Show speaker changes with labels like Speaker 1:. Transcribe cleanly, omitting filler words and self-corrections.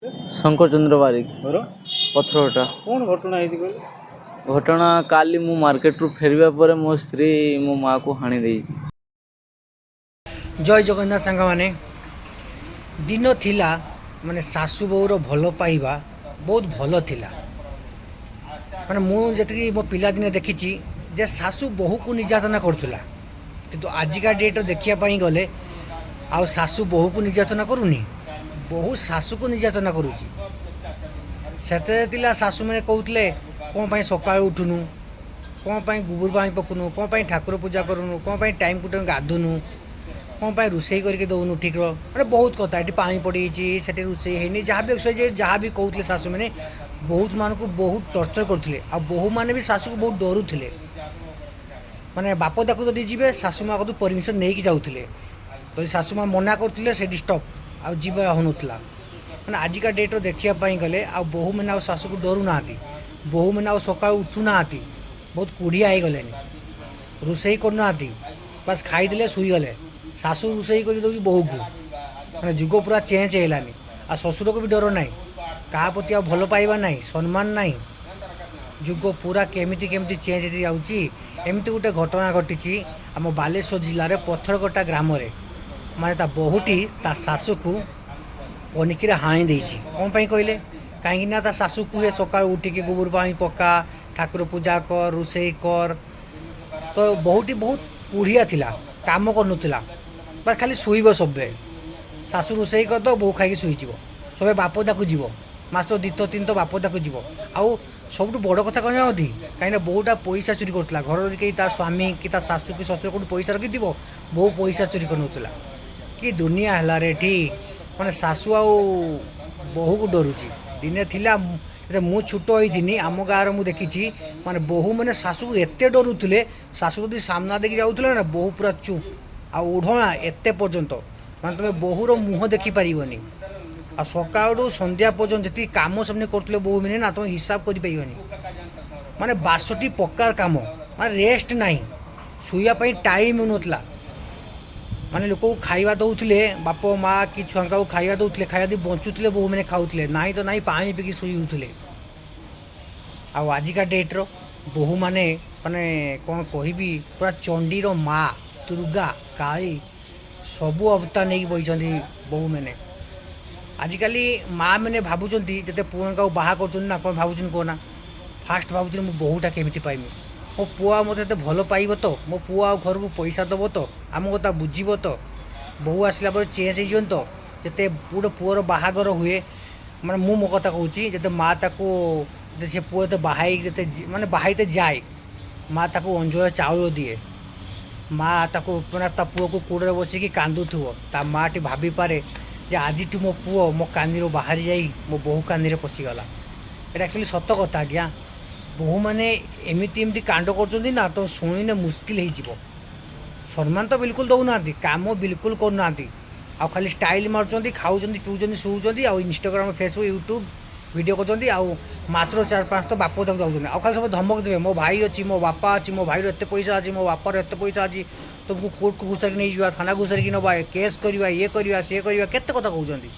Speaker 1: ଶଙ୍କର ଚନ୍ଦ୍ର ବାରିକ।
Speaker 2: ଘର?
Speaker 1: ପଥରଟା।
Speaker 2: କ'ଣ ଘଟଣା ହେଇଛି କହିଲେ?
Speaker 1: ଘଟଣା, କାଲି ମୁଁ ମାର୍କେଟରୁ ଫେରିବା ପରେ ମୋ ସ୍ତ୍ରୀ ମୋ ମାଆକୁ ହାଣି ଦେଇଛି।
Speaker 3: ଜୟ ଜଗନ୍ନାଥ ସାଙ୍ଗମାନେ। ଦିନ ଥିଲା, ମାନେ ଶାଶୁ ବୋହୂର ଭଲ ପାଇବା ବହୁତ ଭଲ ଥିଲା। ମାନେ ମୁଁ ଯେତିକି ମୋ ପିଲାଦିନେ ଦେଖିଛି ଯେ ଶାଶୁ ବୋହୂକୁ ନିର୍ଯାତନା କରୁଥିଲା, କିନ୍ତୁ ଆଜିକା ଡେଟ୍ରେ ଦେଖିବା ପାଇଁ ଗଲେ ଆଉ ଶାଶୁ ବୋହୂକୁ ନିର୍ଯାତନା କରୁନି, ବୋହୂ ଶାଶୁକୁ ନିର୍ଯାତନା କରୁଛି। ସେତେବେଳେ ଥିଲା, ଶାଶୁମାନେ କହୁଥିଲେ, କ'ଣ ପାଇଁ ସକାଳୁ ଉଠୁନୁ, କ'ଣ ପାଇଁ ଗୋବର ପାଣି ପକୁନୁ, କ'ଣ ପାଇଁ ଠାକୁର ପୂଜା କରୁନୁ, କ'ଣ ପାଇଁ ଟାଇମ୍କୁ ଟାଇମ୍ ଗାଧୁନୁ, କ'ଣ ପାଇଁ ରୋଷେଇ କରିକି ଦେଉନୁ ଠିକ୍ର। ମାନେ ବହୁତ କଥା, ଏଠି ପାଣି ପଡ଼ିଯାଇଛି, ସେଠି ରୋଷେଇ ହେଇନି, ଯାହା ବି ଏକ୍ସରସାଇଜ୍ ଯାହା ବି କହୁଥିଲେ, ଶାଶୁମାନେ ବୋହୂମାନଙ୍କୁ ବହୁତ ଟର୍ଚର୍ କରୁଥିଲେ। ଆଉ ବୋହୂମାନେ ବି ଶାଶୁକୁ ବହୁତ ଡରୁଥିଲେ। ମାନେ ବାପ ତାକୁ ଯଦି ଯିବେ, ଶାଶୁ ମା କତୁ ପରମିସନ୍ ନେଇକି ଯାଉଥିଲେ। ଯଦି ଶାଶୁ ମା ମନା କରୁଥିଲେ, ସେଇଠି ଷ୍ଟପ୍, ଆଉ ଯିବା ହେଉନଥିଲା। ମାନେ ଆଜିକା ଡେଟ୍ରେ ଦେଖିବା ପାଇଁ ଗଲେ ଆଉ ବୋହୂମାନେ ଆଉ ଶାଶୁକୁ ଡରୁନାହାନ୍ତି। ବୋହୂମାନେ ଆଉ ସକାଳୁ ଉଠୁନାହାନ୍ତି, ବହୁତ କୋଢ଼ିଆ ହେଇଗଲେଣି। ରୋଷେଇ କରୁନାହାନ୍ତି, ବାସ୍ ଖାଇଦେଲେ, ଶୋଇଗଲେ। ଶାଶୁ ରୋଷେଇ କରି ଦେଉଛି ବୋହୂକୁ। ମାନେ ଯୁଗ ପୁରା ଚେଞ୍ଜ ହେଇଗଲାନି। ଆଉ ଶ୍ୱଶୁରକୁ ବି ଡର ନାହିଁ, କାହା ପ୍ରତି ଆଉ ଭଲ ପାଇବା ନାହିଁ, ସମ୍ମାନ ନାହିଁ। ଯୁଗ ପୁରା କେମିତି କେମିତି ଚେଞ୍ଜ ହେଇଯାଉଛି। ଏମିତି ଗୋଟେ ଘଟଣା ଘଟିଛି ଆମ ବାଲେଶ୍ୱର ଜିଲ୍ଲାରେ ପଥରକଟା ଗ୍ରାମରେ। ମାନେ ତା ବୋହୂଟି ତା ଶାଶୁକୁ ପନିକିରେ ହାଣି ଦେଇଛି। କ'ଣ ପାଇଁ କହିଲେ? କାହିଁକି ନା ତା ଶାଶୁ କୁହେ, ସକାଳୁ ଉଠିକି ଗୋବର ପାଣି ପକା, ଠାକୁର ପୂଜା କର, ରୋଷେଇ କର। ତ ବୋହୂଟି ବହୁତ କୋଢ଼ିଆ ଥିଲା, କାମ କରୁନଥିଲା, ବା ଖାଲି ଶୋଇବ ସବୁବେଳେ। ଶାଶୁ ରୋଷେଇ କରିଦେବ, ବୋହୂ ଖାଇକି ଶୋଇଯିବ। ସବୁବେଳେ ବାପ ତାକୁ ଯିବ, ମାସ ଦ୍ୱିତୀୟ ତିନି ତ ବାପ ତାକୁ ଯିବ। ଆଉ ସବୁଠୁ ବଡ଼ କଥା କ'ଣ ଜାଣନ୍ତି? କାହିଁକିନା ବୋହୂଟା ପଇସା ଚୋରି କରୁଥିଲା। ଘରର ଯଦି କେହି ତା ସ୍ୱାମୀ କି ତା ଶାଶୁ କି ଶ୍ୱଶୁର କେଉଁଠି ପଇସା ରଖିଥିବ, ବୋହୂ ପଇସା ଚୋରି କରିନେଉଥିଲା। କି ଦୁନିଆ ହେଲାରେ ଏଠି! ମାନେ ଶାଶୁ ଆଉ ବୋହୂକୁ ଡରୁଛି। ଦିନେ ଥିଲା, ଯେତେ ମୁଁ ଛୋଟ ହେଇଥିନି, ଆମ ଗାଁରେ ମୁଁ ଦେଖିଛି, ମାନେ ବୋହୂମାନେ ଶାଶୁକୁ ଏତେ ଡରୁଥିଲେ, ଶାଶୁ ଯଦି ସାମ୍ନା ଦେଇକି ଯାଉଥିଲେ ନା, ବୋହୂ ପୁରା ଚୁପ୍ ଆଉ ଓଢ଼ଣା ଏତେ ପର୍ଯ୍ୟନ୍ତ, ମାନେ ତୁମେ ବୋହୂର ମୁହଁ ଦେଖିପାରିବନି। ଆଉ ସକାଳୁ ସନ୍ଧ୍ୟା ପର୍ଯ୍ୟନ୍ତ ଯେତିକି କାମ ସେମାନେ କରୁଥିଲେ ବୋହୂମାନେ ନା, ତୁମେ ହିସାବ କରିପାରିବନି। ମାନେ 62 ପ୍ରକାର କାମ, ମାନେ ରେଷ୍ଟ ନାହିଁ, ଶୋଇବା ପାଇଁ ଟାଇମ୍ ମିଳୁନଥିଲା। ମାନେ ଲୋକକୁ ଖାଇବା ଦେଉଥିଲେ, ବାପ ମା କି ଛୁଆଙ୍କୁ ଖାଇବା ଦେଉଥିଲେ, ଖାଇବା ଦେଇ ବଞ୍ଚୁଥିଲେ ବୋହୂମାନେ, ଖାଉଥିଲେ, ନାହିଁ ତ ନାହିଁ ପାଣି ପିଇକି ଶୋଇ ହେଉଥିଲେ। ଆଉ ଆଜିକା ଡେଟ୍ର ବୋହୂମାନେ, ମାନେ କ'ଣ କହିବି, ପୁରା ଚଣ୍ଡୀର ମା ଦୁର୍ଗା, କାଳୀ ସବୁ ଅବତାର ନେଇକି ବସିଛନ୍ତି ବୋହୂମାନେ। ଆଜିକାଲି ମା ମାନେ ଭାବୁଛନ୍ତି, ଯେତେ ପୁଅଙ୍କୁ ଆଉ ବାହା କରୁଛନ୍ତି ନା, କ'ଣ ଭାବୁଛନ୍ତି କୁହନା? ଫାଷ୍ଟ ଭାବୁଛନ୍ତି, ମୁଁ ବୋହୂଟା କେମିତି ପାଇମି, ମୋ ପୁଅ ଆଉ ମୋତେ ଏତେ ଭଲ ପାଇବ ତ, ମୋ ପୁଅ ଆଉ ଘରକୁ ପଇସା ଦେବ ତ, ଆମ କଥା ବୁଝିବ ତ, ବୋହୂ ଆସିଲା ପରେ ଚେଞ୍ଜ ହେଇଯିବନି ତ? ଯେତେ ଗୋଟେ ପୁଅର ବାହାଘର ହୁଏ, ମାନେ ମୁଁ ମୋ କଥା କହୁଛି, ଯେତେ ମା ତାକୁ, ଯେତେ ସେ ପୁଅ ଯେତେ ବାହା ହେଇକି ଯେତେ ମାନେ ବାହା ହେଇତେ ଯାଏ, ମା ତାକୁ ଅଞ୍ଜୁଆ ଚାଉଳ ଦିଏ। ମା ତାକୁ ମାନେ ତା ପୁଅକୁ କୋଳରେ ବସିକି କାନ୍ଦୁଥିବ। ତା ମାଟି ଭାବିପାରେ ଯେ ଆଜିଠୁ ମୋ ପୁଅ ମୋ କାନ୍ଦିରୁ ବାହାରି ଯାଇ ମୋ ବୋହୂ କାନ୍ଦିରେ ପଶିଗଲା। ଏଇଟା ଆକ୍ଚୁଆଲି ସତ କଥା ଆଜ୍ଞା। ବୋହୂମାନେ ଏମିତି ଏମିତି କାଣ୍ଡ କରୁଛନ୍ତି ନା, ତ ଶୁଣିଲେ ମୁସ୍କିଲ ହେଇଯିବ। ସମ୍ମାନ ତ ବିଲକୁଲ ଦେଉନାହାନ୍ତି, କାମ ବିଲକୁଲ କରୁନାହାନ୍ତି, ଆଉ ଖାଲି ଷ୍ଟାଇଲ୍ ମାରୁଛନ୍ତି, ଖାଉଛନ୍ତି, ପିଉଛନ୍ତି, ଶୋଉଛନ୍ତି, ଆଉ ଇନଷ୍ଟାଗ୍ରାମ, ଫେସବୁକ୍, ୟୁଟ୍ୟୁବ୍ ଭିଡ଼ିଓ କରୁଛନ୍ତି। ଆଉ ମାସର ଚାରି ପାଞ୍ଚ ତ ବାପ ତାକୁ ଯାଉଛନ୍ତି। ଆଉ ଖାଲି ସବୁ ଧମକ ଦେବେ, ମୋ ଭାଇ ଅଛି, ମୋ ବାପା ଅଛି, ମୋ ଭାଇର ଏତେ ପଇସା ଅଛି, ମୋ ବାପାର ଏତେ ପଇସା ଅଛି, ତୁମକୁ କୋର୍ଟକୁ ଘୋଷାରିକି ନେଇଯିବା, ଥାନାକୁ ଘୋଷାରିକି ନେବା, କେସ୍ କରିବା, ଇଏ କରିବା, ସିଏ କରିବା, କେତେ କଥା କହୁଛନ୍ତି।